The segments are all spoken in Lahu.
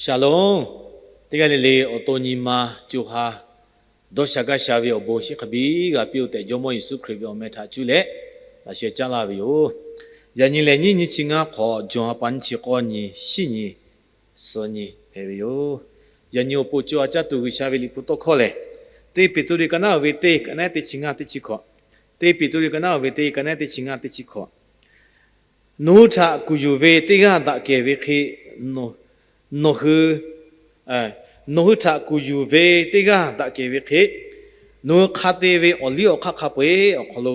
Shalom. Teˇ g'aˇ le le awˬ to nyi ma co ha dawˇ sha gaˇ sha ve awˬ bon shiˍ hk'a biˇ g'a piˇ-oˆ tehꞈ, Jawˇmawˇ Yeˍsuˆ Hkriꞈ ve awˬ meh htaꞈ cuˇ leh laꞈ sheh caˉ laˇ ve yoˬ. Yaꞈ nyi lehˬ, nyiˇ nyi chi ngaˇ hk'awꞈ, Jawˬ ha pa nyiˇ chi k'awˇ nyi, shiˉ nyi, suhˍ nyi hpehꞈ ve yoˬ. Yaꞈ nyi awˬ pon co ha caˇ tuˬ G'uiˬsha ve Liꞈ hpu tawˇ hkawˇ lehˬ, Teˇ Peˍtruˆ ka naˉ-oˬ ve teˇ ka naˉ teˇ chi ngaˇ teˇ chi hkawꞈ, Teˇ Peˍtruˆ ka naˉ-oˬ ve teˇ ka naˉ teˇ chi ngaˇ teˇ chi hkawꞈ. Nawˬ hui htaꞈ kuˬ yuˬ ve teˇ g'aˇ daꞈ kehˬ ve hk'e, nawˬ hui, nawˬ hui htaꞈ kuˬ yuˬ ve teˇ g'aˇ daꞈ kehˬ ve hk'e, nawˬ hui hk'a te ve awˬ liˇ awˬ hk'aˇ hk'a peu-eˬ awˬ hk'aw lo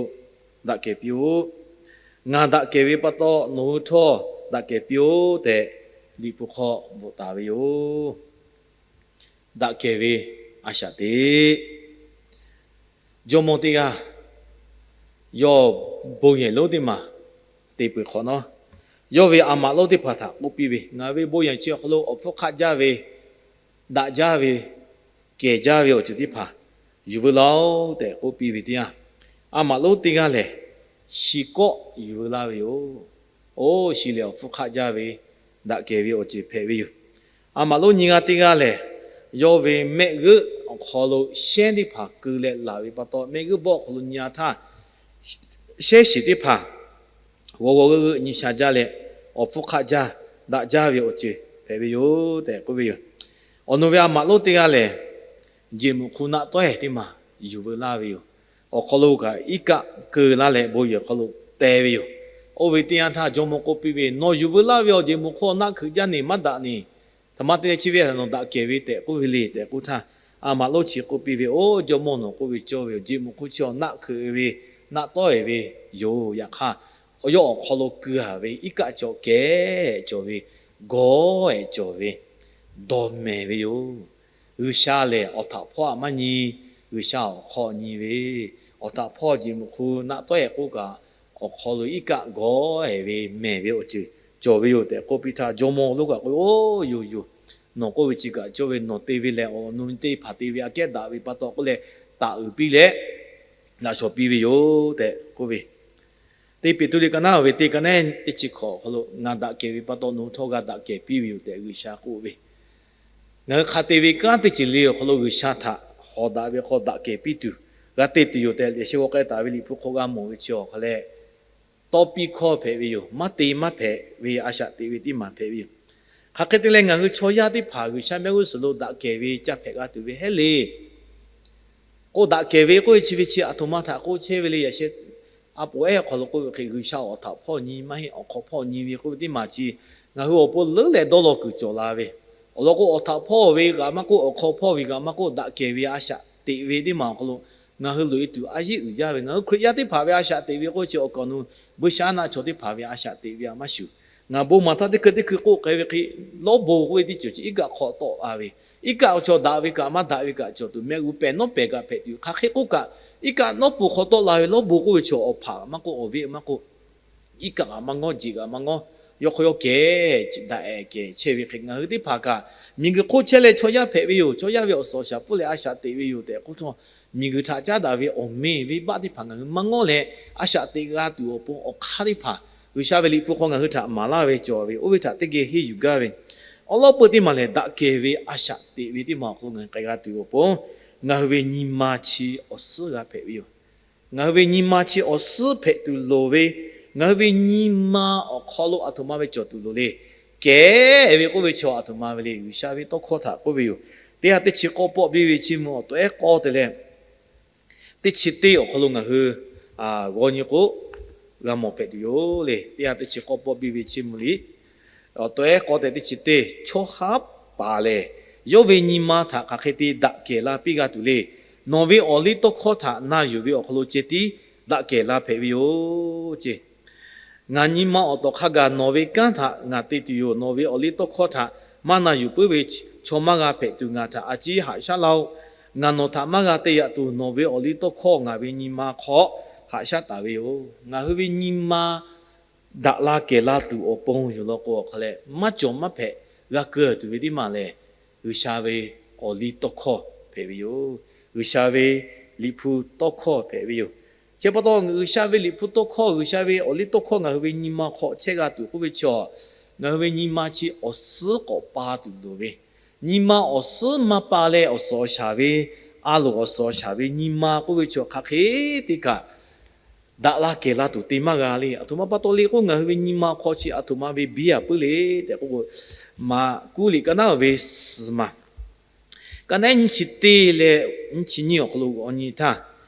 daꞈ kehˬ piˇ-oˆ. Ngaˬ daꞈ kehˬ ve pa taw nawˬ hui htawˇ daꞈ kehˬ piˇ-oˆ tehꞈ, Liꞈ hpu hk'aw bvuhꞈ taˍ ve yoˬ. Daꞈ kehˬ ve a shaꞈ teꞈ. Jawˇmawˇ teˇ g'aˇ yawˇ bon yehˬ lonˉ teˇ maˬ te peuˬ hk'awꞈ nawˉ, yawˇ ve a maꞈ lonˉ teˇ hpaˍ htaꞈ k'oˆ piˇ ve, Ngaˬ ve bon yehˬ chi awˬ hk'aw lo awˬ hpfuhˇ hk'aˆ jaˇ ve, daꞈ jaˇ ve, kehˬ jaˇ ve awˬ ceuˬ teˇ hpaˍ yuˬ veu laˇ-oˆ tehꞈ k'oˆ piˇ ve teˇ yanˇ, a maꞈ lonˉ teˇ g'aˇ lehˬ, shi kawˆ yuˬ veu laˇ ve yoˬ. Oˇ, shi lehˬ awˬ hpfuhˇ hk'aˆ jaˇ ve, daꞈ kehˬ ve awˬ ceuˬ hpehꞈ ve yoˬ. A maꞈ lonˉ nyiˇ g'aˇ teˇ g'aˇ lehˬ, yawˇ ve mehˆ g'euˆ awˬ hk'aw lo shehˉ teˇ hpaˍ keu leh laˬ ve pa taw, mehˆ g'euˆ bawˆ awˬ hk'aw lo nyi-a htaˇ, shehˉ shiˍ teˇ hpaˍ g'aw g'aw g'euˆ g'euˆ nyi sha jaˇ leh, awˬ hpfuhˇ hk'aˆ jaˇ, daꞈ jaˇ ve awˬ ceuˬ hpehꞈ ve yoˬ tehꞈ k'oˆ ve yoˬ. Awˬ nu ve a maꞈ lonˉ teˇ g'aˇ lehˬ, jeꞈ muꞈ hk'u naˆ tawehˬ teˇ maˬ yuˬ veu laˇ ve yoˬ. Awˬ hk'aw lo kaꞈ iˉ kaˆ keu laˇ leh bon yehˬ awˬ hk'aw lo te ve yoˬ. Oˇ ve teˇ yanˇ htaˇ jawˇmawˇ k'oˆ piˇ ve, Nawˬ yuˬ veu laˇ ve awˬ jeꞈ muꞈ hk'u awˬ naˆ hkeuꞈ jaˇ neˬ maˇ daꞈ neˬ. Htaꞈ ma te leh chi ve htaꞈ nawˬ daꞈ kehˬ ve tehꞈ k'oˆ ve le tehꞈ k'oˆ htaˇ, a maꞈ lonˉ chi k'oˆ piˇ ve, Oˇ jawˇmawˇ, nawˬ k'oˆ ve cawˇ ve yoˬ. Jeꞈ muꞈ hk'u chi awˬ naˆ hkeuꞈ ve, naˆ tawehˬ ve yoˬ. Yaꞈ hk'aˇ, yawˇ awˬ hk'aw lo keu-a ve iˉ kaˆ cawˬ kehˉ cawˬ ve, gawˬ-ehˍ cawˬ ve, dawˬ mehˍ ve yoˬ. G'uiˬsha lehˬ awˬ htaꞈ hpawˇ-aꞈ maˇ nyi. G'uiˬsha awˬ hk'aw nyi ve, awˬ htaꞈ hpawˇ jeꞈ muꞈ hk'u naˆ tawehˬ k'oˆ kaꞈ, awˬ hk'aw lo iˉ kaˆ gawˬ-ehˍ ve mehˍ ve awˬ ceuˬ cawˬ ve yoˬ tehꞈ k'oˆ piˇ htaˇ, jawˇmawˇ lonˉ kaꞈ k'oˆ ve, Oˇ, yoˬ yoˬ. Nawˬ k'oˆ ve chi kaꞈ cawˇ ve, nawˬ te ve lehˬ awˬ nu teˇ hpaˍ te ve aꞈ kehˉ daꞈ ve pa taw k'oˆ leh, taˍ uiˍ piˇ leh laꞈ shawˍ piˇ ve yoˬ tehꞈ k'oˆ ve. Teˇ Peˍtruˆ ka naˉ-oˬ ve teˇ ka naˉ teˇ chi hkawꞈ awˬ hk'aw lo, Ngaˬ daꞈ kehˬ ve pa taw nawˬ hui htawˇ g'a daꞈ kehˬ piˇ ve yoˬ tehꞈ G'uiˬsha k'oˆ ve. Ngaˬ hui hk'a te ve kanˉ teˇ ceuˬ le awˬ hk'aw lo G'uiˬsha htaꞈ hawˍ daꞈ ve hk'aw daꞈ kehˬ piˇ tuˬ, g'a te tuˬ yoˬ tehꞈ, yaꞈ sheh g'aw k'ai taˍ ve Liꞈ hpu hk'aw g'a mawˬ ve chi awˬ hk'a leh, tawˇ piˇ hkawˇ hpehꞈ ve yoˬ. Maˇ te maˇ hpehꞈ ve a shaꞈ teꞈ ve teˇ maˬ hpehꞈ ve yoˬ. Hk'aˬ hk'e te leh ngaˬ hui chaw yaˇ teˇ hpaˍ G'uiˬsha mehˆ g'uˇ suhˍ lo daꞈ kehˬ ve caˇ hpehꞈ g'a tuˬ ve heˆ le. K'o daꞈ kehˬ ve k'oˆ ve chi ve chi aˬ htoꞈ ma htaꞈ k'oˆ chehˇ ve le. Yaꞈ sheh a poˍ ehˉ awˬ hk'aw lo k'oˆ ve hk'e, G'uiˬsha awˬ htaꞈ hpawˇ nyi maˇ heˆ, awˬ hk'aw hpawˇ nyi ve k'oˆ ve teˇ maˬ chi ngaˬ hui awˬ pon leuˉ leh dawˇ law kuiˬ cawˬ la ve, awˬ lawn k'o, awˬ htaꞈ hpawˇ ve kaꞈ maˇ k'oˆ, awˬ hk'aw hpawˇ ve kaꞈ maˇ k'oˆ, daꞈ kehˬ ve a shaꞈ teꞈ ve teˇ maˬ awˬ hk'aw lo ngaˬ hui loꞈ-e tuˬ a yeˉ uiˍ jaˇ ve. Ngaˬ hui Hkriꞈ yaˇ teˇ hpaˍ ve a shaꞈ teꞈ ve k'oˆ chi awˬ kaˍ awˬ nu buiˇshaˆaˉ naˆ chaw teˇ hpaˍ ve a shaꞈ teꞈ ve a maˇ shuˍ. Ngaˬ bon maˍ htaˇ teˇ hkui teˇ hkui k'oˆ k'ai ve hk'e, lawˇ bon k'oˆ ve teˇ ceuˬ chi iˉ kaˆ hk'aw tawˆ la ve, iˉ kaˆ chaw daꞈ ve kaꞈ maˇ daꞈ ve kaꞈ cawˬ tuˬ, mehˆ g'uˇ pehˬ nawˉ pehˬ kaꞈ hpehꞈ tuˬ, hk'aˬ hk'e k'oˆ kaꞈ, iˉ kaˆ nawˉ pon hk'aw tawˆ la ve lawˇ bon k'oˆ ve chaw awˬ hpaˍ maˇ k'oˆ, awˬ viˉ maˇ k'oˆ, iˉ kaˆ kaꞈ maˇ ngawˉ, jeꞈ kaꞈ maˇ ngawˉ, yawˇ hk'aw yawˇ kehˬ daꞈ-ehˍ kehˬ chehˇ ve hk'e, ngaˬ hui teˇ hpaˍ kaꞈ miˬguiˬ hk'oˆ chehˇ leh chaw yaˇ hpehꞈ ve yoˬ. Chaw yaˇ ve awˬ suhˍ awˬ shaˍ pfuhˇ leh a shaꞈ teꞈ ve yoˬ tehꞈ k'oˆ htawˇ, miˬguiˬ htaꞈ caˉ daꞈ ve awˬ meˇ venˇbaˆ teˇ hpaˍ ngaˬ hui maˇ ngawˉ leh, a shaꞈ teꞈ g'a tuˬ awˬ pon awˬ hk'aˇ teˇ hpaˍ G'uiˬsha ve Liꞈ hpu hk'aw ngaˬ hui htaꞈ maˍ laˇ ve cawˬ ve, oˇ ve htaꞈ teˇ geh henˇ yuˬ gaˇ ve. Awˉ lawˉ peuˇ teˇ maˬ lehˬ, daꞈ kehˬ ve a shaꞈ teꞈ ve teˇ maˬ awˬ hk'aw lo ngaˬ hui k'ai g'a tuˬ awˬ pon, ngaˬ hui ve nyi ma chi awˬ suhˉ g'a hpehꞈ ve yoˬ. Ngaˬ hui ve nyi ma chi awˬ suhˉ hpehꞈ tuˬ loˍ ve, ngaˬ hui ve nyi ma awˬ hk'aw lo aˬ htoꞈ ma ve cawˬ tuˬ loˍ le. Kehˬ ve k'oˆ ve chaw aˬ htoꞈ ma ve le, G'uiˬsha ve tawˇ hkawˇ htaꞈ k'oˆ ve yoˬ. Teˇ ha teˇ chi k'awˇ pawˆ biˇ ve chiˇ mvuh awˬ tawehˉ k'awˇ te leh, teˇ chi teˇ awˬ hk'aw lo ngaˬ hui g'aw nyi k'o, g'a mawˬ hpehꞈ tuˬ yoˬ le. Teˇ ha teˇ chi k'awˇ pawˆ biˇ ve chiˇ mvuh liꞈ awˬ tawehˉ k'awˇ tehꞈ teˇ chi teˇ, Chaw haˉ paˍ lehˬ, yawˇ ve nyi ma htaꞈ hk'aˬ hk'e te daꞈ kehˬ la piˇ g'a tuˬ le. Nawˬ ve awˬ liˇ tawˇ hkawˇ htaꞈ na yuˬ ve awˬ hk'aw lo ceh tiˉ daꞈ kehˬ la hpehꞈ ve yoˬ ce. Ngaˬ nyi ma awˬ tawˍ hk'a gaˬ nawˬ ve kanˉ htaꞈ ngaˬ te tuˬ yoˬ. Nawˬ ve awˬ liˇ tawˇ hkawˇ htaꞈ maˇ na yuˬ puiˉ ve chaw maˇ g'a hpehꞈ tuˬ ngaˬ htaꞈ a ciˉ haꞈ shaˉ laˇ-oˆ. Ngaˬ nawˬ htaꞈ maˇ g'a te yaꞈ tuˬ, nawˬ ve awˬ liˇ tawˇ hkawˇ ngaˬ ve nyi ma hk'aw haꞈ shaˉ taˍ ve yoˬ. Ngaˬ hui ve nyi ma daꞈ la kehˬ la tuˬ awˬ pon yoˬ law k'o, awˬ hk'a leh maˇ cawˬ maˇ hpehꞈ g'a keu tuˬ ve teˇ maˬ lehˬ, G'uiˬsha ve awˬ liˇ tawˇ hkawˇ hpehꞈ ve yoˬ. G'uiˬsha ve Liꞈ hpu tawˇ hkawˇ hpehꞈ ve yoˬ. Chi pa taw, G'uiˬsha ve Liꞈ hpu tawˇ hkawˇ, G'uiˬsha ve awˬ liˇ tawˇ hkawˇ ngaˬ hui ve nyi ma hk'aw chehˇ g'a tuˬ k'oˆ ve chi awˬ Ngaˬ hui ve nyi ma chi awˬ suhˉ k'awꞈ pa tuˬ loˍ ve, nyi ma awˬ suhˉ maˇ pa leh awˬ suhˍ awˬ shaˍ ve, a loˍ awˬ suhˍ awˬ shaˍ ve nyi ma k'oˆ ve chi hk'aˬ hk'e te kaꞈ daꞈ la kehˬ la tuˬ te maˇ g'a le. Aˬ htoꞈ ma pa taw le k'o, ngaˬ hui ve nyi ma awˬ hk'aw chi aˬ htoꞈ ma ve biˇ a puiˉ le tehꞈ k'oˆ k'o, Maˍkuˆ liꞈ ka naˉ ve suhˍ maˬ ka naˉ nyiˇ chi teˇ leh nyiˇ chi nyiˇ awˬ hk'aw lo g'aw nyi htaˇ,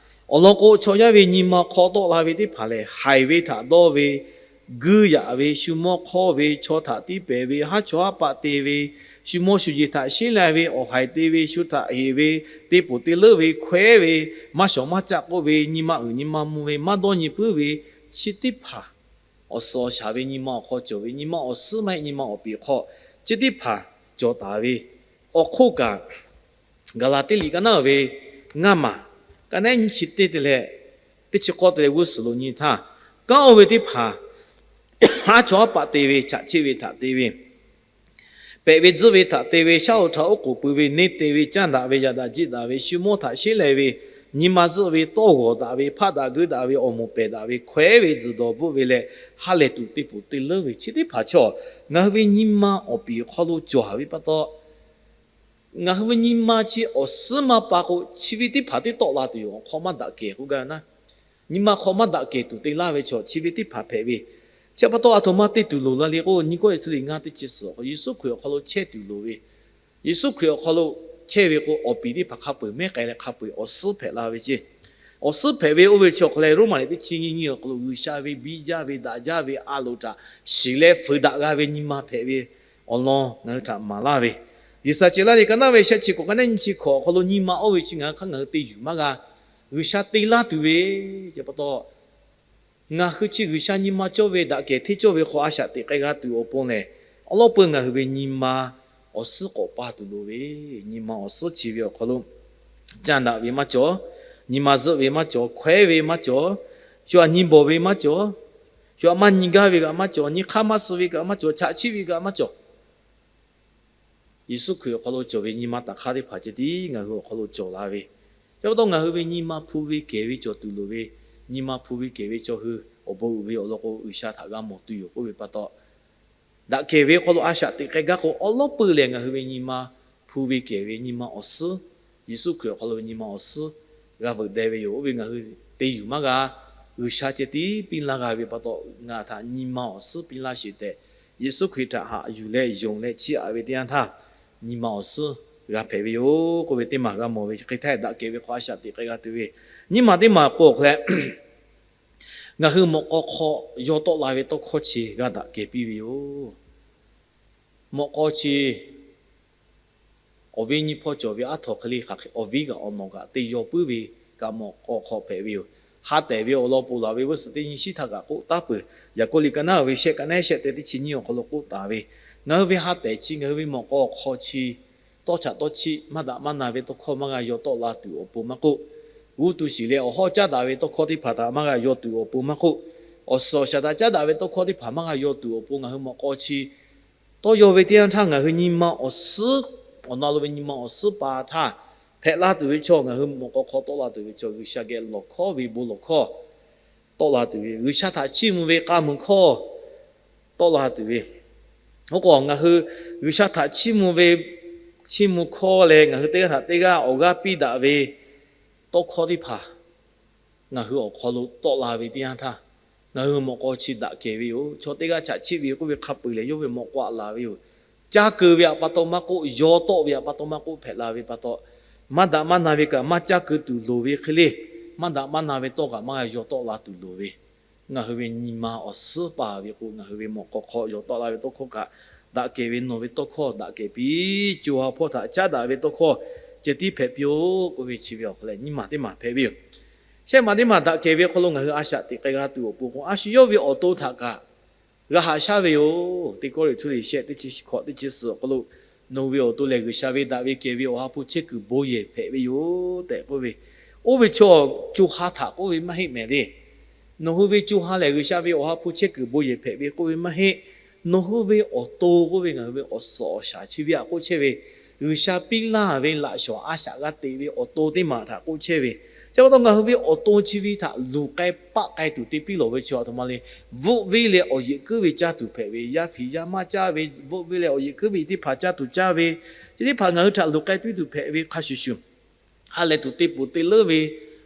awˬ lawn k'o, chaw yaˇ ve nyi ma hk'aw tawˆ la ve teˇ hpaˍ lehˬ, haiˬ ve htaꞈ dawˇ ve, guiˇ yaꞈ ve, shu mawˇ hk'awˇ ve, chaw htaꞈ tiˇ pehˍ ve, haˉ chawˇ haˉ paˆ te ve, shu mawˇ shu jeˬ htaꞈ sheˉ lai ve, awˬ haiˬ te ve, shu htaꞈ heˍ ve, te poˬ te leuˉ ve, hkawehˉ ve, maˇ shawˍ maˇ caˆ k'oˆ ve, nyi ma uiˍ nyi ma mvuh ve, maˇ dawˇ nyi puiˉ ve, chi teˇ hpaˍ awˬ suhˍ awˬ shaˍ ve nyi ma awˬ hk'aw cawˬ ve, nyi ma awˬ suhˉ maˇ heˆ, nyi ma awˬ piˍ hk'aw chi teˇ hpaˍ cawˬ taˍ ve awˬ hk'oˆ kaꞈ, Gaˍlaˍtiˆ liꞈ ka naˉ ve ngaˇ maˬ ka naˉ nyiˇ chi teˇ te leh teˇ chi k'awˇ te leh g'uˇ suhˍ lo nyi htaˇ, kanˉ oˇ ve teˇ hpaˍ haˉ chawˇ haˉ paˆ te ve, chaꞈ chiˆ ve htaꞈ te ve, pehꞈ ve tzuhˆ ve htaꞈ te ve, shaˉ hoꞈ htaꞈ oˉ k'oˍ pui ve, neˇ te ve, canˇ daꞈ ve, yaꞈ daꞈ jiˆ daꞈ ve, shu mawˇ htaꞈ sheˉ lai ve, nyi ma zuhˆ ve, tawˇ g'awˬ daꞈ ve, hpaˆ daꞈ guiˇ daꞈ ve, awˬ moˍ pehˬ daꞈ ve, hkawehˉ ve, tzuhˬ dawˬ bvuhˆ ve leh ha lehˬ tuˬ te poˬ te leuˉ ve chi teˇ hpaˍ chaw ngaˬ hui ve nyi ma awˬ piˍ hk'aw lo cawˬ haˍ ve pa taw, ngaˬ hui ve nyi ma chi awˬ suhˉ maˇ pa k'o, chi ve teˇ hpaˍ teˇ tawˆ la tuˬ yoˬ. Awˬ hk'aw maˇ daꞈ kehˬ k'oˆ gaˇ ve naˉ, nyi ma hk'aw maˇ daꞈ kehˬ tuˬ te laˇ ve chaw chi ve teˇ hpaˍ hpehꞈ ve. Chi pa taw aˬ htoꞈ ma te tuˬ loˍ la le k'o, nyi kawˆ e tu liꞈ ngaˇ teˇ chi suhˍ awˬ hk'aw Yeˍsuˆ Hkriꞈ awˬ hk'aw lo chehˇ tuˬ loˍ ve, Yeˍsuˆ Hkriꞈ awˬ hk'aw lo chehˇ ve k'o, awˬ piˍ teˇ hpaˍ hk'a peu-eˬ mehˉ k'ai leh hk'a peu-eˬ awˬ suhˉ hpehꞈ la ve ceˇ. Awˬ suhˉ hpehꞈ ve oˇ ve chi awˬ hk'aw leh, Roˉmaꞈ liꞈ teˇ chi nyiˇ nyiˇ awˬ hk'aw lo G'uiˬsha ve biˇ jaˇ ve daꞈ jaˇ ve a loˍ htaꞈ shiˍ leh fuiˍ daꞈ g'a ve nyi ma hpehꞈ ve awˬ lawn ngaˬ hui htaꞈ maˍ laˇ ve, G'uiˬsha ceh laˇ ve ka naˉ ve shehˆ chi hkawꞈ ka naˉ nyiˇ chi hkawꞈ awˬ hk'aw lo nyi ma oˇ ve chi ngaˬ hui hk'aˇ ngaˬ hui te yuˬ maˇ g'a. G'uiˬsha te laˇ tuˬ ve, chi pa taw ngaˬ hui chi G'uiˬsha nyi ma cawˇ ve daꞈ kehˬ hteˇ cawˇ ve hk'aw a shaꞈ teꞈ k'ai g'a tuˬ awˬ pon lehˬ, awˬ lawn peu ngaˬ hui ve nyi ma awˬ suhˉ k'awꞈ pa tuˬ loˍ ve, nyi ma awˬ suhˉ chi ve awˬ hk'aw lo canˇ daꞈ ve maˇ cawˬ, nyi ma zuhˆ ve maˇ cawˬ, hkawehˉ ve maˇ cawˬ, shu aꞈ nyi bawˬ ve maˇ cawˬ, shu aꞈ maˇ nyi gaˇ ve kaꞈ maˇ cawˬ, nyi hk'aˇ maˇ suh ve kaꞈ maˇ cawˬ, chaꞈ chiˆ ve kaꞈ maˇ cawˬ. Yeˍsuˆ Hkriꞈ awˬ hk'aw lo cawˬ ve nyi ma taꞈ hk'aˇ teˇ hpaˍ ceh tiˉ ngaˬ hui awˬ hk'aw lo cawˬ la ve, chi pa taw ngaˬ hui ve nyi ma hpu ve kehˬ ve cawˬ tuˬ loˍ ve, nyi ma hpu ve kehˬ ve chaw hui awˬ bon uiˍ ve awˬ lawn k'o, G'uiˬsha htaꞈ g'a mawˬ tuˬ yoˬ k'oˆ ve pa taw, daꞈ kehˬ ve hk'aw lo a shaꞈ teꞈ k'ai gaˇ k'o, awˬ lawn peu lehˬ ngaˬ hui ve nyi ma hpu ve kehˬ ve nyi ma awˬ suhˉ, Yeˍsuˆ Hkriꞈ awˬ hk'aw lo ve nyi ma awˬ suhˉ g'a veuꞈ deh ve yoˬ. Oˇ ve ngaˬ hui te yuˬ maˇ g'a. G'uiˬsha ceh tiˉ piˇ laˇ g'a ve pa taw, ngaˬ htaꞈ nyi ma awˬ suhˉ piˇ laˇ sheˍ tehꞈ, Yeˍsuˆ Hkriꞈ htaꞈ haꞈ yuˬ leh yonˍ leh chiˇ aꞈ ve teˇ yanˇ htaˇ, nyi ma awˬ suhˉ g'a hpehꞈ ve yoˬ k'oˆ ve teˇ maˬ g'a mawˬ ve. Chi hk'e htaˇ daꞈ kehˬ ve hk'aw a shaꞈ teꞈ k'ai g'a tuˬ ve, nyiˇ maˬ teˇ maˬ k'o hk'e leh, ngaˬ hui mawꞈ k'aw hk'aw yaw tawˆ la ve tawˇ hkawˇ chi g'a daꞈ kehˬ piˇ ve yoˬ. Mawꞈ k'aw chi awˬ viˉ nyiˇ hpawˇ cawˬ ve aˉ htaw hk'e le hk'aˬ hk'e awˬ viˉ kaꞈ awˬ nawˬ kaꞈ te yaw puiˉ ve kaꞈ mawꞈ k'aw hk'aw hpehꞈ ve yoˬ. Ha tehˬ ve awˬ lawn ponˬ laˬ ve g'uˇ suhˍ teˇ nyi shiˉ htaˇ kaꞈ k'oˆ taˍ peuˬ. Yaˍkoˆ liꞈ ka naˉ ve shehˆ ka naˉ shehˆ te teˇ chi nyiˇ awˬ hk'aw lo k'oˆ taˍ ve, ngaˬ hui ve ha tehˬ chi ngaˬ hui ve mawꞈ k'aw hk'aw chi tawˇ chaꞈ tawˇ chiˆ maˇ daꞈ maˇ na ve tawˇ hkawˇ maˇ g'a yaw tawˆ la tuˬ awˬ pon maˇ k'oˆ, g'uˇ tu shiˍ leh awˬ hawˉ caˉ daꞈ ve tawˇ hkawˇ teˇ hpaˍ htaꞈ maˇ g'a yaw tuˬ awˬ pon maˇ k'oˆ, awˬ suhˍ awˬ shaˍ htaꞈ caˉ daꞈ ve tawˇ hkawˇ teˇ hpaˍ maˇ g'a yaw tuˬ awˬ pon ngaˬ hui mawꞈ k'aw chi tawˇ yaw ve teˇ yanˇ htaˇ ngaˬ hui nyi ma awˬ suhˉ, awˬ na lo ve nyi ma awˬ suhˉ pa htaˇ hpehꞈ la tuˬ ve chaw, ngaˬ hui mawꞈ k'aw hk'aw tawˆ la tuˬ ve chaw G'uiˬsha geh lawˬ hkawˉ ve bon lawˬ hkawˇ tawˆ la tuˬ ve, G'uiˬsha htaꞈ chiˇ mvuh ve k'a muiˬ hkawˇ tawˆ la tuˬ ve, oˇ k'o ngaˬ hui G'uiˬsha htaꞈ chiˇ mvuh ve, chiˇ mvuh hkawˇ leh ngaˬ hui teˇ g'aˇ htaꞈ teˇ g'aˇ awˬ g'aˇ piˇ daꞈ ve tawˇ hkawˇ teˇ hpaˍ ngaˬ hui awˬ hk'aw lo tawˆ la ve teˇ yanˇ htaˇ, ngaˬ hui mawꞈ k'aw chi daꞈ kehˬ ve yoˬ. Chaw teˇ g'aˇ chaꞈ chiˆ ve k'oˆ ve hk'a peu-eˬ lehˬ, yawˇ ve mawꞈ k'aw aꞈ laˬ ve yoˬ. Caˇ keu ve aꞈ pa taw maˇ k'oˆ, yaw tawˆ ve aꞈ pa taw maˇ k'oˆ, hpehꞈ la ve pa taw, maˇ daꞈ maˇ na ve kaꞈ maˇ caˇ keu tuˬ loˍ ve hk'e le, maˇ daꞈ maˇ na ve tawˇ kaꞈ maˇ g'a yaw tawˆ la tuˬ loˍ ve, ngaˬ hui ve nyi ma awˬ suhˉ pa ve k'o, ngaˬ hui ve mawꞈ k'aw hk'aw yaw tawˆ la ve tawˇ hkawˇ kaꞈ daꞈ kehˬ ve, nawˬ ve tawˇ hkawˇ daꞈ kehˬ piˇ, co ha hpawˇ htaꞈ caˉ daꞈ ve tawˇ hkawˇ ceh tiˉ hpehꞈ piˇ-oˆ k'oˆ ve chi ve awˬ hk'aw leh nyiˇ maˬ teˇ maˬ hpehꞈ ve yoˬ. Shehˆ maˬ teˇ maˬ daꞈ kehˬ ve hk'aw lo ngaˬ hui a shaꞈ teꞈ k'ai g'a tuˬ awˬ pon k'o, a shu yawˇ ve awˬ to htaꞈ kaꞈ g'a haꞈ shaˉ ve yoˬ. Teˇ Kawˇrenˍhtuˆ liꞈ shehˆ teˇ chi hkawꞈ teˇ chi suhˍ awˬ hk'aw lo, nawˬ hui ve awˬ to lehˬ G'uiˬsha ve daꞈ ve kehˬ ve awˬ ha hpu chehˇ kuiˬ bon yehˬ hpehꞈ ve yoˬ tehꞈ k'oˆ ve, oˇ ve chaw co ha htaꞈ k'oˆ ve maˇ heˆ mehˍ le. Nawˬ hui ve co ha lehˬ G'uiˬsha ve awˬ ha hpu chehˇ kuiˬ bon yehˬ hpehꞈ ve k'oˆ ve maˇ heˆ. Nawˬ hui ve awˬ to k'oˆ ve ngaˬ hui ve awˬ suhˍ awˬ shaˍ chi ve aꞈ k'oˆ chehˇ ve, G'uiˬsha piˇ laˇ ve laꞈ shawnˍ a shaꞈ g'a teꞈ ve awˬ to teˇ maˬ htaꞈ k'oˆ chehˇ ve, chi Chi pa taw ngaˬ hui ve awˬ to chi ve htaꞈ luˬ k'ai paˆ k'ai tuˬ te piˇ lawˬ ve chi aˬ htoꞈ ma le. Bvuhˆ venˇ leh awˬ yeꞈ kuiˉ ve caˇ tuˬ hpehꞈ ve, yaˇ hpiˍ yaˇ maˇ caˇ ve, bvuhˆ venˇ leh awˬ yeꞈ kuiˉ ve teˇ hpaˍ caˇ tuˬ caˇ ve, chi teˇ hpaˍ ngaˬ hui htaꞈ luˬ k'ai piˇ tuˬ hpehꞈ ve hk'a shuˍ shuˍ, ha lehˬ tuˬ te ponˬ te leuˉ ve,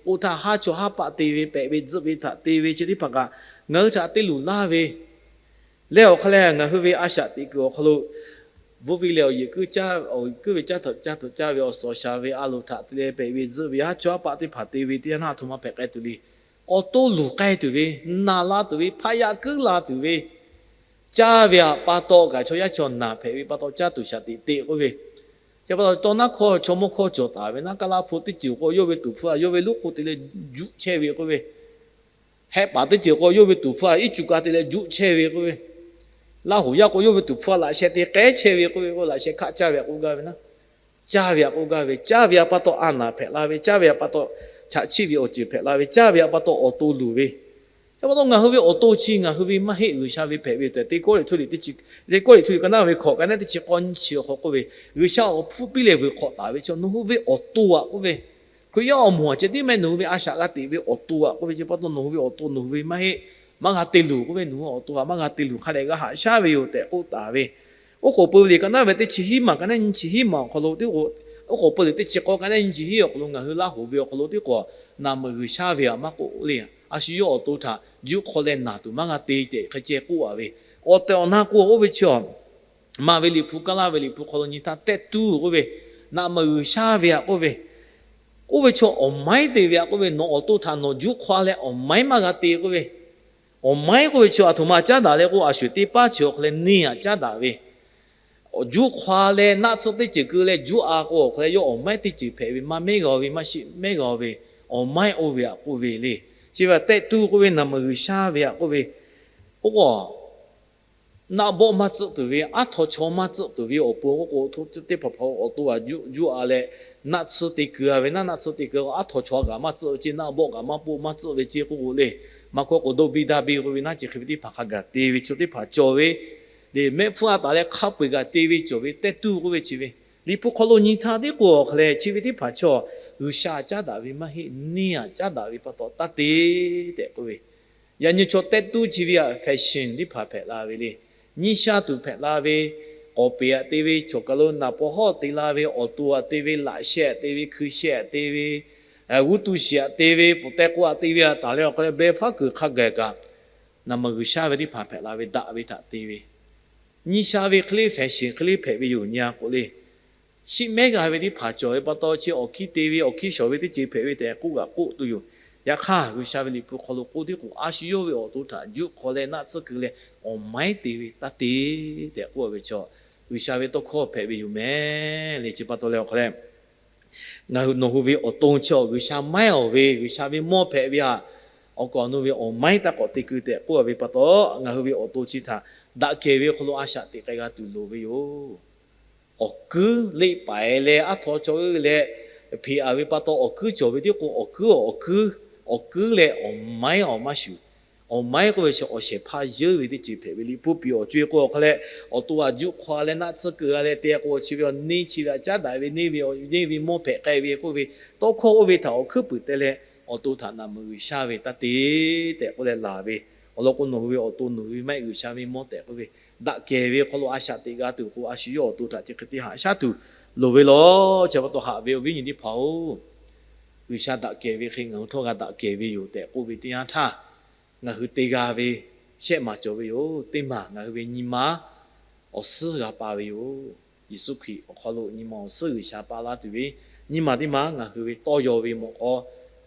oˇ htaˇ haˉ chaw haˉ paˆ te ve, pehꞈ ve tzuhˆ ve htaꞈ te ve chi teˇ hpaˍ kaꞈ ngaˬ hui htaꞈ te luˬ laˇ ve leh awˬ hk'a leh ngaˬ hui ve a shaꞈ teꞈ kuiˬ awˬ hk'aw lo bvuhˆ venˇ leh awˬ yeꞈ kuiˉ caˇ, awˬ yeꞈ kuiˉ ve caˇ tuˬ caˇ ve, awˬ suhˍ awˬ shaˍ ve a loˍ htaꞈ te leh pehꞈ ve tzuhˆ ve, haˉ chaw haˉ paˆ teˇ hpaˍ te ve teˇ yanˇ htaˇ aˬ htoꞈ ma hpehꞈ k'ai tuˬ le. Awˬ to luˬ k'ai tuˬ ve, naˬ la tuˬ ve, hpaˆ yaˇ kuiˉ la tuˬ ve, caˇ ve aꞈ pa taw kaꞈ chaw yaˇ chaw naˬ hpehꞈ ve pa taw caˇ tuˬ shaˍ teꞈ te k'oˆ ve, chi pa taw tawˇ naˉ hkawˇ chaw mawˇ hkawˇ cawˬ taˍ ve, naˉ kaˇ laˇ hpu teˇ ceuˬ k'o yawˇ ve tuˍ hpfuh a yawˇ ve loˉ k'oˍ te leh juˆ chehˇ ve k'oˆ ve, hehˆ paˍ teˇ ceuˬ k'o yawˇ ve tuˍ hpfuh a iˉ cuˬ ka te leh juˆ chehˇ ve k'oˆ ve, Laˇ huˍ yaˇ k'o yawˇ ve tuˍ hpfuh a laꞈ sheh te k'ehˉ chehˇ ve k'oˆ ve, k'o laꞈ sheh hkaˆ caˇ ve aꞈ k'oˆ gaˇ ve naˉ, caˇ ve aꞈ k'oˆ gaˇ ve, caˇ ve aꞈ pa taw a naˬ hpehꞈ la ve, caˇ ve aꞈ pa taw chaꞈ chiˆ ve awˬ ceuˬ hpehꞈ la ve, caˇ ve aꞈ pa taw awˬ to luˬ ve, chi pa taw ngaˬ hui ve awˬ to chi ngaˬ hui ve maˇ heˆ, G'uiˬsha ve hpehꞈ ve tehꞈ Teˇ Kawˇrenˍhtuˆ liꞈ teˇ chi, Teˇ Kawˇrenˍhtuˆ liꞈ ka naˉ ve hkawꞈ ka naˉ teˇ chi k'awˇ nyiˇ chi awˬ hk'aw k'oˆ ve, G'uiˬsha awˬ hpfuhˇ piˇ leh vuiˬ hk'awꞈ taˍ ve chi nawˬ hui ve awˬ to aꞈ k'oˆ ve, Hkriꞈ yaˇ awˬ moˍ aꞈ ceh tiˉ meh nawˬ hui ve a shaꞈ g'a teꞈ ve awˬ to aꞈ k'oˆ ve, chi pa taw nawˬ hui ve awˬ to nawˬ hui ve maˇ heˆ, maˇ g'a te luˬ k'oˆ ve, nawˬ hui awˬ to aꞈ maˇ g'a te luˬ hk'a dehꞈ g'a haꞈ shaˉ ve yoˬ tehꞈ k'oˆ taˍ ve. Oˉ k'oˍ pui ve liꞈ ka naˉ ve teˇ chi hiˉ maˬ ka naˉ nyiˇ chi hiˉ maˬ awˬ hk'aw lo, oˉ k'oˍ pui liꞈ teˇ chi k'awˇ ka naˉ nyiˇ chi hiˉ awˬ hk'aw lo ngaˬ hui Laˇ huˍ ve awˬ hk'aw lo tiˉ k'o, naˬ meuˍ G'uiˬsha ve aꞈ maˇ k'oˆ le. A shu yawˇ awˬ to htaꞈ juˆ hk'aw leh naˬ tuˬ maˇ g'a te tehꞈ hk'e ceh k'oˆ a ve, awˬ tehˬ awˬ na k'o oˇ ve chi a maˍ ve Liꞈ hpu, Kaˇlaˇ ve Liꞈ hpu hk'aw lo nyi htaˇ tehˆ tuˇ k'oˆ ve, naˬ meuˍ G'uiˬsha ve aꞈ k'oˆ ve, oˇ ve chaw awˬ maiˉ te ve aꞈ k'oˆ ve, nawˬ awˬ to htaꞈ nawˬ juˆ hk'aw leh awˬ maiˉ maˇ g'a te k'oˆ ve, awˬ maiˉ k'oˆ ve chi aˬ htoꞈ ma caˉ daꞈ leh k'o, a shu teˇ paˉ chi awˬ hk'aw leh neˇ aꞈ caˉ daꞈ ve, juˆ hk'aw leh naˆ tsuhˇ teˇ ceuˬ keu leh juˆ a k'o awˬ hk'aw leh yawˇ awˬ maiˉ teˇ ceuˬ hpehꞈ ve, maˇ mehˉ g'a ve, maˇ shiˆ mehˉ g'a ve, awˬ maiˉ oˇ ve aꞈ k'oˆ ve le. Chi ve tehˆ tuˇ k'oˆ ve, naˬ meuˍ G'uiˬsha ve aꞈ k'oˆ ve, oˇ k'o naˆ bawˆ maˇ tcuhˆ tuˬ ve, aˉ htaw chaw maˇ tcuhˆ tuˬ ve awˬ pon oˇ k'o, teˇ hpaˍ hpaˍ awˬ to aꞈ juˆ juˆ a leh, naˆ tsuhˇ te keu a ve naˆ, naˆ tsuhˇ te keu a, aˉ htaw chaw kaꞈ maˇ tcuhˆ ve ceˇ, naˆ bawˆ kaꞈ maˇ poˆ maˇ tcuhˆ ve ceˇ k'oˆ k'o le. Maˇ hkawˇ k'o dawˇ biˇ daˇ biˇ k'oˆ ve naˉ, chi hk'e ve teˇ hpaˍ hk'a gaˬ te ve chaw teˇ hpaˍ cawˬ ve, le mehˆ hpfuhˇ a taˍ leh hk'a peu eˬ g'a te ve cawˬ ve tehˆ tuˇ k'oˆ ve chi ve, Liꞈ hpu hk'aw lo nyi htaˇ tiˉ k'o awˬ hk'aw leh chi ve teˇ hpaˍ chaw G'uiˬsha caˉ daꞈ ve maˇ heˆ, neˇ aꞈ caˉ daꞈ ve pa taw taˇ te tehꞈ k'oˆ ve, yaꞈ nyi chaw tehˆ tuˇ chi ve aꞈ fashion teˇ hpaˍ hpehꞈ la ve le. Nyiˇ sha tuˬ hpehꞈ la ve, k'awˍ peˍ aꞈ te ve, chaw kaˬ lo naˍ paw hawˉ te la ve, awˬ to aꞈ te ve, laꞈ sheh aꞈ te ve, hkui sheh aꞈ te ve, g'uˇ tu shiˍ aꞈ te ve, pfuhˍ teh k'o aꞈ te ve a taˍ leh awˬ hk'aw leh beh faˉ kuiˬ hk'a gaˬ kaꞈ, naˬ meuˍ G'uiˬsha ve teˇ hpaˍ hpehꞈ la ve daꞈ ve htaꞈ te ve, nyiˇ sha ve hk'e le fashion hk'e le hpehꞈ ve yoˬ nyi a k'o le. Shiˆ mehˉ g'a ve teˇ hpaˍ cawˬ ve pa taw chi awˬ hkiˇ te ve, awˬ hkiˇ shawˍ ve teˇ ceuˬ hpehꞈ ve tehꞈ k'oˆ g'a k'oˆ tuˬ yoˬ. Yaꞈ hk'aˇ G'uiˬsha ve Liꞈ hpu hk'aw lo k'oˆ tiˉ k'o, a shu yawˇ ve awˬ to htaꞈ juˆ hk'aw leh naˆ tsuhˇ keu leh awˬ maiˉ te ve taˇ te tehꞈ k'oˆ ve chaw, G'uiˬsha ve tawˇ hkawˇ hpehꞈ ve yoˬ mehˍ le. Chi pa taw leh awˬ hk'aw leh, ngaˬ hui nawˬ hui ve awˬ to chi awˬ G'uiˬsha maiˉ awˬ ve, G'uiˬsha ve mawˇ hpehꞈ ve aꞈ, awˬ kawꞈ nawˬ ve awˬ maiˉ taˇ k'awꞈ te keu tehꞈ k'oˆ ve pa taw, ngaˬ hui ve awˬ to chi htaꞈ daꞈ kehˬ ve hk'aw lo a shaꞈ teꞈ k'ai g'a tuˬ loˍ ve yoˬ. Awˬ kuiˉ leˆ paiˍ leh aˉ htaw chaw uiˍ leh hpeꞈ a ve pa taw awˬ kuiˉ cawˬ ve tiˉ k'o, awˬ kuiˉ awˬ kuiˉ, awˬ kuiˉ leh awˬ maiˉ awˬ maˇ shuˍ. Awˬ maiˉ k'oˆ ve chi awˬ shehˍ hpaˇ yeunˇ ve teˇ ceuˬ hpehꞈ ve, Liꞈ hpu piˍ awˬ co-e k'o awˬ hk'aw leh, awˬ to aꞈ juˆ hk'aw leh naˆ tsuhˇ keu a leh te k'o, chi ve awˬ neˇ chi ve aꞈ caˉ daꞈ ve neˇ ve, neˇ ve mawˇ hpehꞈ k'ai ve k'oˆ ve, tawˇ hkawˇ oˇ ve htaꞈ awˬ hkuiˉ puiˍ te leh, awˬ to htaꞈ naˬ meuˍ G'uiˬsha ve taˇ te tehꞈ k'oˆ leh laˬ ve, awˬ lawn k'o nawˬ hui ve awˬ to nawˬ hui ve maˇ heˆ G'uiˬsha ve mawˇ tehꞈ k'oˆ ve, daꞈ kehˬ ve hk'aw lo a shaꞈ teꞈ g'a tuˬ k'o, a shu yawˇ awˬ to htaꞈ chi hk'e te haꞈ shaˉ tuˬ loˍ ve law. Chi pa taw haꞈ ve awˬ viˉ nyi teˇ hpaˍ-oˬ, G'uiˬsha daꞈ kehˬ ve hk'e ngaˬ hui htawˇ g'a daꞈ kehˬ ve yoˬ tehꞈ k'oˆ ve teˇ yanˇ htaˇ, ngaˬ hui te g'a ve shehˆ maˬ cawˬ ve yoˬ. Teˇ maˬ ngaˬ hui ve nyi ma awˬ suhˉ g'a pa ve yoˬ. Yeˍsuˆ Hkriꞈ awˬ hk'aw lo nyi ma awˬ suhˉ G'uiˬsha pa laˇ tuˬ ve, nyiˇ maˬ teˇ maˬ ngaˬ hui ve tawˇ yaw ve mawꞈ k'aw,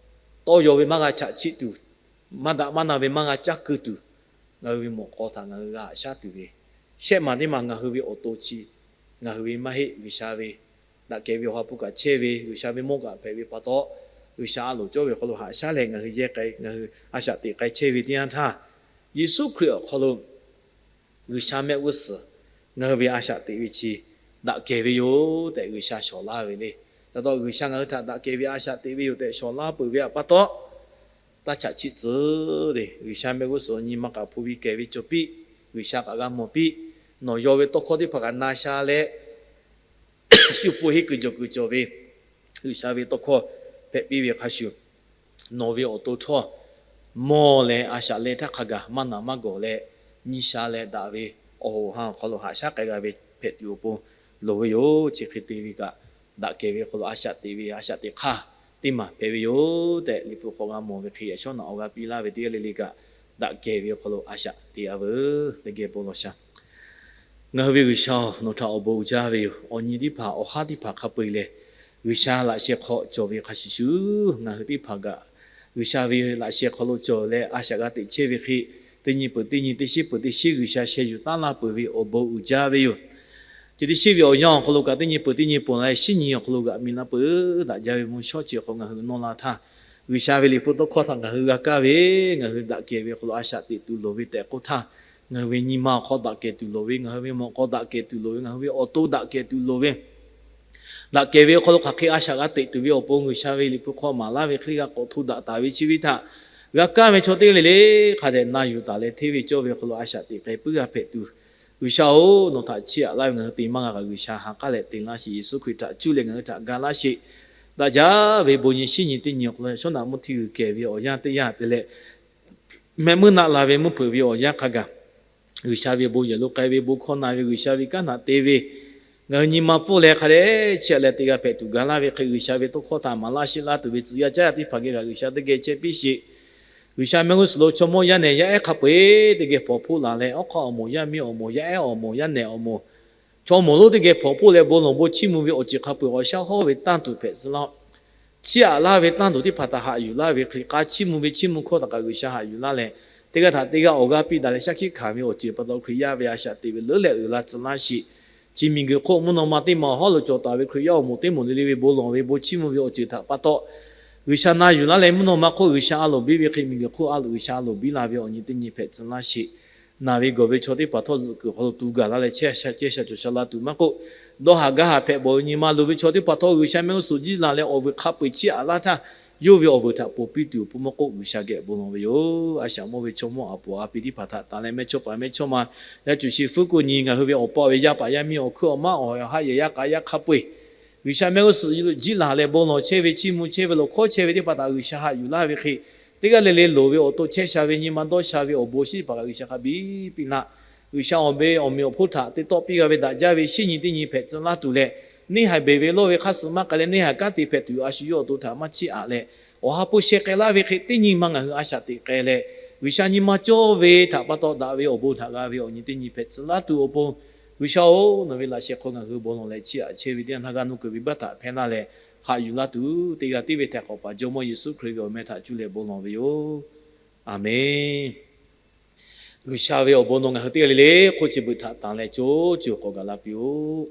tawˇ yaw ve maˇ g'a chaꞈ chiˆ tuˬ, maˇ daꞈ maˇ na ve maˇ g'a caˇ keu tuˬ, ngaˬ hui ve mawꞈ k'aw htaꞈ ngaˬ hui g'a haꞈ shaˉ tuˬ ve, shehˆ maˬ teˇ maˬ ngaˬ hui ve awˬ to chi ngaˬ hui ve maˇ heˆ G'uiˬsha ve daꞈ kehˬ ve awˬ ha hpu kaꞈ chehˇ ve, G'uiˬsha ve mawˇ kaꞈ hpehꞈ ve pa taw, G'uiˬsha a loˍ cawˇ ve hk'aw lo haꞈ shaˉ leh ngaˬ hui yehˇ k'ai, ngaˬ hui a shaꞈ teꞈ k'ai chehˇ ve teˇ yanˇ htaˇ, Yeˍsuˆ Hkriꞈ awˬ hk'aw lo G'uiˬsha mehˆ g'uˇ suhˍ ngaˬ hui ve a shaꞈ teꞈ ve chi daꞈ kehˬ ve yoˬ tehꞈ G'uiˬsha shawˍ laˇ ve le. Ca taw G'uiˬsha ngaˬ hui htaꞈ daꞈ kehˬ ve a shaꞈ teꞈ ve yoˬ tehꞈ shawˍ laˇ peuˬ ve aꞈ pa taw, taˇ chaꞈ chiˆ tcuh le. G'uiˬsha mehˆ g'uˇ suhˍ nyi ma k'aꞈ hpu ve kehˬ ve cawˬ piˇ, G'uiˬsha k'aꞈ g'a mawˬ piˇ, nawˬ yaw ve tawˇ hkawˇ teˇ hpaˍ kaꞈ na sha leh, shu po heˆ kuiˬ jawˬ kuiˬ cawˬ ve G'uiˬsha ve tawˇ hkawˇ hpehꞈ piˇ ve hk'a shuˍ, nawˬ ve awˬ to htawˇ mawˬ leh a shaꞈ leh htaˇ hk'a gaˬ maˇ naˬ maˇ gawˬ leh nyi sha leh daꞈ ve awˬ hoꞈ ha awˬ hk'aw lo haꞈ shaˉ k'ai g'a ve hpehꞈ tuˬ awˬ pon loˍ ve yoˬ. Chi hk'e te ve kaꞈ, daꞈ kehˬ ve awˬ hk'aw lo a shaꞈ teꞈ ve a shaꞈ teꞈ hk'aˇ teˇ maˬ hpehꞈ ve yoˬ tehꞈ, Liꞈ hpu hk'aw g'a mawˬ ve hk'e, yaꞈ shawˉ naꞈ awˬ g'a piˇ laˇ ve teˇ g'aˇ le le kaꞈ, daꞈ kehˬ ve awˬ hk'aw lo a shaꞈ teꞈ a veuˬ tehꞈ geh bon lawˬ shaˍ. Ngaˬ hui ve G'uiˬsha-oˬ, nawˬ htaꞈ awˬ bon uiˍ jaˇ ve yoˬ. Awˬ nyi teˇ hpaˍ awˬ haˉ teˇ hpaˍ hk'a peu-eˬ lehˬ, G'uiˬsha laꞈ sheh hk'aw cawˬ ve hk'a shuˍ shuˍ, ngaˬ hui teˇ hpaˍ kaꞈ G'uiˬsha ve laꞈ sheh hk'aw lo cawˬ leh a shaꞈ g'a teꞈ chehˇ ve hk'e, teˇ nyi peuˬ teˇ nyi, teˇ shinˉ peuˬ teˇ shinˉ G'uiˬsha sheh yuˬ taˉ laˇ peuˬ ve awˬ bon uiˍ jaˇ ve yoˬ. Chi teˇ shinˉ ve awˬ yanˇ awˬ hk'aw lo kaꞈ teˇ nyi peuˬ teˇ nyi ponˬ leh shinˉ nyi awˬ hk'aw lo g'aꞈ mi laˇ peuˬ daꞈ jaˇ ve mvuhˇ shawˉ chi awˬ hk'aw ngaˬ hui nawˇ la htaˇ, G'uiˬsha ve liꞈ hpu tawˇ hkawˇ htaꞈ ngaˬ hui g'a kaˇ ve, ngaˬ hui daꞈ kehˬ ve awˬ hk'aw lo a shaꞈ teꞈ tuˬ loˍ ve tehꞈ k'oˆ htaˇ, ngaˬ hui ve nyi ma awˬ hk'aw daꞈ kehˬ tuˬ loˍ ve, ngaˬ hui ve mawꞈ k'aw daꞈ kehˬ tuˬ loˍ ve, ngaˬ hui ve awˬ to daꞈ kehˬ tuˬ loˍ ve, daꞈ kehˬ ve awˬ hk'aw lo hk'aˬ hk'e a shaꞈ g'a teꞈ tuˬ ve awˬ pon G'uiˬsha ve liꞈ hpu hk'aw maˍ laˇ ve hk'e le g'a k'awꞈ hto daꞈ taˍ ve chi ve htaꞈ g'a kaˇ ve chaw teˇ g'aˇ le le hk'a dehꞈ na yuˬ taˍ leh hteˇ ve cawˇ ve awˬ hk'aw lo a shaꞈ teꞈ k'ai puiˉ g'a hpehꞈ tuˬ, G'uiˬsha-oˬ, nawˬ htaꞈ chiˇ aꞈ laˇ ve ngaˬ hui te maˇ g'a kaꞈ G'uiˬsha ha k'aˉ leh te laˇ sheˍ. Yeˍsuˆ Hkriꞈ htaꞈ cuˇ leh ngaˬ hui htaꞈ ga laˇ sheˍ. Daꞈ jaˇ ve bon nyi shinˉ nyi teˇ nyi awˬ hk'aw lo yaꞈ shawˉ naꞈ mvuhˇ htiˇ g'uiˬ kehˬ ve awˬ yanˇ teˇ yanˇ te leh, meh meuˇ naˆ la ve mvuhˇ hpeuꞈ ve awˬ yanˇ hk'a gaˬ, G'uiˬsha ve bon yehˬ lo k'ai ve, bon hkawˇ na ve, G'uiˬsha ve kanˉ htaꞈ te ve, ngaˬ hui nyi ma pfuhˇ leh hk'a dehꞈ chiˇ aꞈ leh te g'a hpehꞈ tuˬ ga laˇ ve hk'e, G'uiˬsha ve tawˇ hkawˇ htaꞈ maˍ laˇ sheˆ laˇ tuˬ ve tcuh yaˇ caˉ yaˇ teˇ hpaˍ geh kaꞈ G'uiˬsha teˇ geh chehˇ piˇ sheˍ. G'uiˬsha mehˆ g'uˇ suhˍ lo chaw mawˇ yaˇ nehˬ yaˇ ehˉ hk'a peu-eˬ teˇ geh hpawnˬ hpoˆ laˬ leh, awˉ hk'aˇ awˬ moˍ yaˇ miˇ awˬ moˍ, yaˇ ehˉ awˬ moˍ, yaˇ nehˬ awˬ moˍ, chaw awˬ moˍ lonˉ teˇ geh hpawnˬ hpoˆ leh bon lawˬ bon chiˇ mvuh ve awˬ ceuˬ hk'a peu-eˬ awˬ shaˉ hawˉ ve tanˇ tuˬ hpehꞈ tcuh laˇ-oˆ. Chiˇ aꞈ laˇ ve tanˇ tuˬ teˇ hpaˍ htaꞈ haꞈ yuˬ laˇ ve hk'e, k'a chiˇ mvuh ve chiˇ mvuh hkawˇ htaꞈ kaꞈ G'uiˬsha haꞈ yuˬ laˇ leh, teˇ g'aˇ htaꞈ teˇ g'aˇ awˬ g'aˇ piˇ daꞈ leh shaˉ hkiˆ hkanˍ ve awˬ ceuˬ pa taw Hkriꞈ yaˇ ve a shaꞈ teꞈ ve leuˉ leh uiˍ la tcuh laˇ sheˍ. Chi miˬguiˬ hk'oˆ mvuhˇ naw ma teˇ ma awˬ hawˉ lo cawˬ taˍ ve Hkriꞈ yaˇ awˬ moˍ teˇ moˍ le le ve bon lawˬ ve bon chiˇ mvuh ve awˬ ceuˬ htaꞈ pa taw, G'uiˬsha na yuˬ laˇ leh mvuhˇ naw ma hk'oˆ G'uiˬsha a loˍ biˇ ve hk'e, miˬguiˬ hk'oˆ a loˍ G'uiˬsha a loˍ biˇ la ve awˬ nyi teˇ nyi hpehꞈ tcuh laˇ sheˍ. Naˬ ve gawˬ ve chaw teˇ hpaˍ htawˇ zuhꞈ kuiˬ awˬ hk'aw lo tu gaˬ laˇ leh chehˇ sha cawˬ sha laˇ tuˬ maˇ k'oˆ, dawˇ haˍ gaˇ haˍ hpehꞈ bawˬ ve nyi ma loˍ ve chaw teˇ hpaˍ htawˇ G'uiˬsha mehˆ g'uˇ suhˍ jiˇ laˬ leh awˬ vuiˬ hk'a peu-eˬ chiˇ aꞈ laˇ htaˇ, yawˇ ve awˬ vuiˬ htaꞈ ponˬ piˇ tuˬ awˬ pon maˇ k'oˆ, G'uiˬsha geh bon lawˬ ve yoˬ. A shaꞈ mawˇ ve chaw mawˇ aˬ poˍ a pi teˇ hpaˍ htaꞈ tanˬ leh mehˇ chawˇ paˍ mehˇ chawˇ ma, yaˇ cuˬ shi fuˉ kuˆ nyi ngaˬ hui ve awˬ pa awˬ e yaˇ paˍ yaˇ miˇ awˬ hkuiˉ awˬ maˉ awˬ haꞈ yehˬ yaˇ k'a yaˇ hk'a peu-eˬ, G'uiˬsha mehˆ g'uˇ suhˍ jiˇ laˬ leh bon lawˬ chehˇ ve, chiˇ mvuh chehˇ ve, lawˬ hkawˇ chehˇ ve teˇ hpaˍ htaꞈ G'uiˬsha haꞈ yuˬ laˇ ve hk'e, teˇ g'aˇ le le loˍ ve awˬ to chehˇ sha ve nyi ma dawˇ sha ve awˬ bon shinˉ teˇ hpaˍ kaꞈ G'uiˬsha hk'a biˇ piˇ laˇ. G'uiˬsha awˬ ve awˬ meꞈ awˬ hponˇ htaꞈ te tawˆ piˇ g'a ve daꞈ jaˇ ve shinˉ nyi teˇ nyi hpehꞈ tcuh laˇ tuˬ leh, neˇ haiˬ beˬ ve lawˇ ve hk'aˇ suh maˇ k'ai leh neˇ haiˬ kanˉ te hpehꞈ tuˬ a shu yawˇ awˬ to htaꞈ maˇ chiˇ aꞈ leh, awˬ ha hpu sheh k'ai laˇ ve hk'e teˇ nyi ma ngaˬ hui a shaꞈ teꞈ k'ai leh, G'uiˬsha nyi ma cawˇ ve htaꞈ pa taw daꞈ ve awˬ bon htaꞈ g'a ve awˬ nyi teˇ nyi hpehꞈ tcuh laˇ tuˬ awˬ pon, G'uiˬsha-oˬ, nawˬ ve laꞈ sheh hk'aw ngaˬ hui bon lawˬ leh chiˇ aꞈ chehˇ ve teˇ yanˇ htaˇ g'a nuˇ kuiˬ ve baˆ htaꞈ hpehˇ laˇ leh, haꞈ yuˬ laˇ tuˬ teˇ g'aˇ tiˉ ve htaꞈ k'awꞈ paˍ Jawˇmawˇ Yeˍsuˆ Hkriꞈ ve awˬ meh htaꞈ cuˇ leh bon lawˬ ve yoˬ. Aˬmenˍ. G'uiˬsha ve awˬ bon nawˬ ngaˬ hui teˇ g'aˇ le le hk'oˆ chi beuꞈ htaꞈ tanˬ leh co co k'awꞈ gaˬ la piˇ-oˆ.